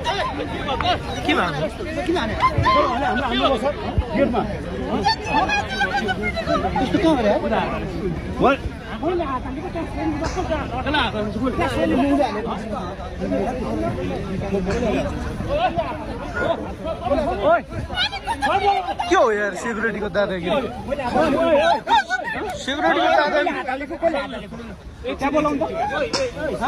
के भन्नु किन हाने हाम्रो सर गेटमा त्यस्तो कहाँ गरे हो मैले हात हालेको ट्याक्स कला ट्याक्स मुले हालेको ओइ के हो यार सिक्युरिटी को दादागिरी सिक्युरिटी को दादागिरी हात हालेको कसले हात हालेको क्या बोलाउँ त ह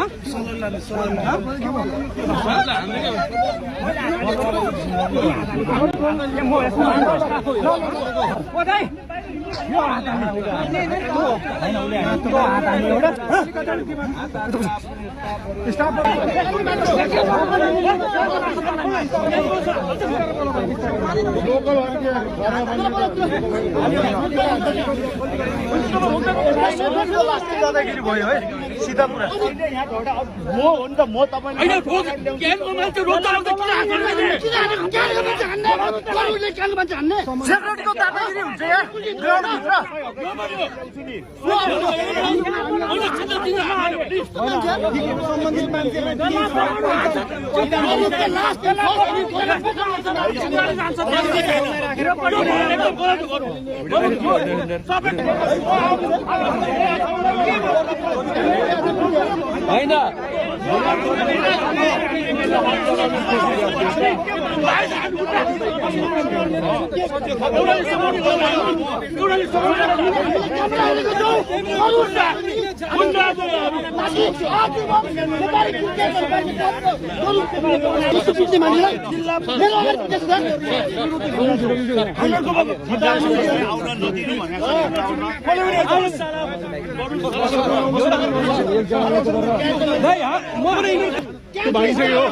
दादागिरी भयो है सीधा पुरा म हो नि त म तपाईले हैन गेमको मान्छे रोड चलाउँदा किन हान्ने सेक्युरिटीको दादागिरी हुन्छ यार ग्राउन्ड सम्बन्धित मान्छेलाई हैन भागिसक्यो